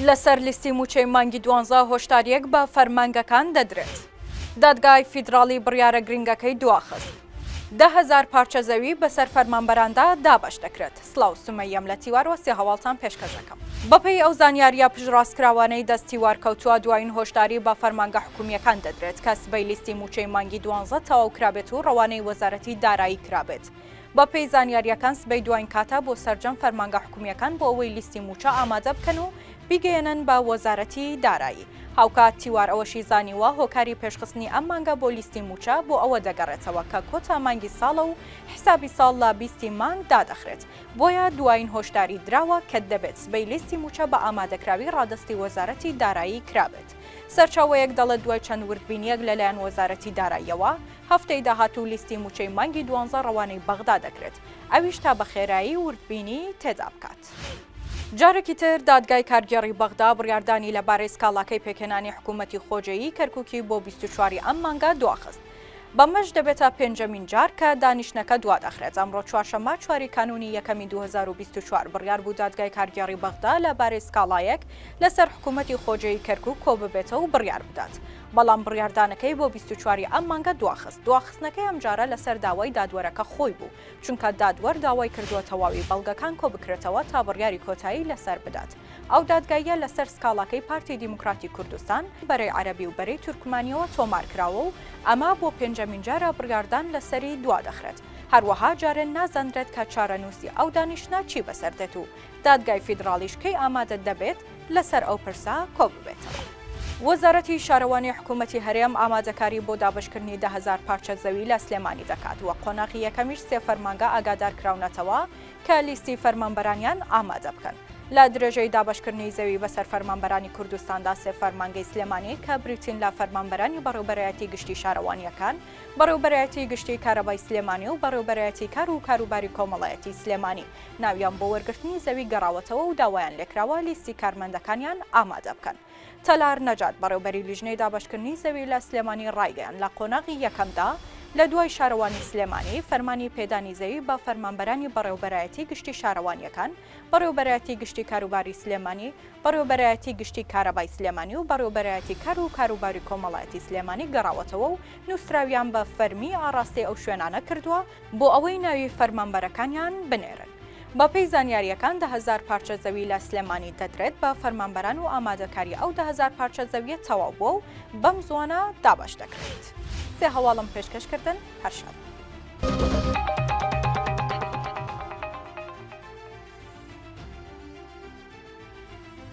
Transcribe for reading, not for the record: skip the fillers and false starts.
لەسەر لیستی مووچەی مانگی دوانزە هۆشدارییەک بە فەرمانگەکان دەدرێت. دادگای فیدراڵی بڕیارە گرنگەکەی دواخست. 10,000 پارچە زەوی بەسەر فەرمانبەراندا دابەش دەکرێت. سڵاو سومەیەم لە تیوارەوە سێ هەواڵتان پێشکەش دەکەم. بەپێی ئەو زانیارییە پشتڕاستکراوانەی دەست تیوار کەوتووە، دوایین هۆشداری بە فەرمانگە حکومییەکان دەدرێت کە سبەی لیستی مووچەی مانگی دوانزە تەواو کرابێت و ڕەوانەی وەزارەتی دارایی کرابێت. بەپێی زانیارییەکان سبەی دواین کاتە بۆ سەرجەم فەرمانگە حکومییەکان بۆ ئەوەی لیستی مووچە ئامادە بکەن و بیگەیەنن بە وەزارەتی دارایی. هاوکات تیوار ئەوەشی زانیوە، هۆکاری پێشخستنی ئەم مانگە بۆ لیستی مووچە بۆ ئەوە دەگەڕێتەوە کە کۆتا مانگی ساڵە و حیسابی ساڵ لە بیستی مانگ دادەخرێت، بۆیە دواین هۆشداری دراوە کە دەبێت سبەی لیستی مووچە بە ئامادەکراوی ڕادەستی وەزارەتی دارایی کرابێت. سەرچاوەیەک دەڵێت دوای چەند وردبینییەک لەلایەن وەزارەتی داراییەوە، هەفتەی داهاتوو لیستی مووچەی مانگی دوانزە ڕەوانەی بەغدا دەکرێت، ئەویش تا بە خێرایی وردبینی تێدا بکات. جارێکی تر دادگای کارگێڕی بەغدا بڕیاردانی لەبارەی سکاڵاکەی پێکهێنانی حکوومەتی خۆجێیی کەرکووکی بۆ 24 ی ئەم مانگە دواخست. بەمەش دەبێتە پێنجەمین جار کە دانیشتنەکە دوادەخرێت. ئەمڕۆ چوارشەممە چواری کانوونی یەکەمی 2024 بڕیار بوو دادگای کارگێڕی بەغدا لەبارەی سکاڵایەک لەسەر حکوومەتی خۆجێیی کەرکووک کۆببێتەوە و بڕیار بدات. بەڵام بڕیاردانەکەی بۆ 24 ی ئەم مانگە دواخست، دواخستنەکەی ئەمجارە لەسەر داوای دادوەرەکە خۆی بوو، چونکە دادوەر داوای کردووە تەواوی بەڵگەکان کۆبکرێتەوە تا بڕیاری کۆتایی لەسەر بدات. ئەو دادگاییە لەسەر سکاڵاکەی پارتی دیموکراتی کوردستان، بەرەی عەرەبی و بەرەی تورکمانییەوە تۆمارکراوە و ئەمە بۆ پێنجەمین جارە بڕیاردان لەسەری دوادەخرێت. هەروەها جارێ نازانرێت کە چارەنووسی ئەو دانیشتنە چی بەسەر دێت و دادگای فیدراڵیش کەی ئامادە دەبێت لەسەر ئەو پرسە کۆببێتەوە. وەزارەتی شارەوانی حکوومەتی هەرێم ئامادەکاری بۆ دابەشکردنی 10,000 پارچە زەوی لە سلێمانی دەکات و قۆناغی یەکەمیش سێ فەرمانگە ئاگادارکراونەتەوە کە لیستی فەرمانبەرانیان ئامادە بکەن. لە درێژەی دابەشکردنی زەوی بەسەر فەرمانبەرانی کوردستاندا سێ فەرمانگەی سلێمانی کە بریتین لە فەرمانبەرانی بەڕێوبەرایەتی گشتی شارەوانییەکان، بەڕێوبەرایەتی گشتی کارەبای سلێمانی و بەڕێوبەرایەتی کار و کاروباری کۆمەڵایەتی سلێمانی ناویان بۆ وەرگرتنی زەوی گەڕاوەتەوە و داوایان لێکراوە لیستی کارمەندەکانیان ئامادە بکەن. تەلار نەجات، بەڕێوبەری لیژنەی دابەشکردنی زەوی لە سلێمانی ڕایگەیاند، لە قۆناغی یەکەمدا لە دوای شارەوانی سلێمانی، فەرمانی پێدانی زەوی بە فەرمانبەرانی بەڕێوبەرایەتی گشتی شارەوانییەکان، بەڕێوبەرایەتی گشتی کاروباری سلێمانی، بەڕێوبەرایەتی گشتی کارەبای سلێمانی و بەڕێوبەرایەتی کار و کاروباری کۆمەڵایەتی سلێمانی گەڕاوەتەوە و نووسراویان بە فەرمی ئاڕاستەی ئەو شوێنانە کردووە بۆ ئەوەی ناوی فەرمانبەرەکانیان بنێرن. بەپێی زانیارییەکان 10,000 پارچە زەوی لە سلێمانی دەدرێت بە فەرمانبەران و ئامادەکاری ئەو 10,000 پارچە زەویە تەواو بووە و بەم زووانە دابەش دەکرێت. سێ هەواڵم پێشکەش کردن، هەر شاد بن.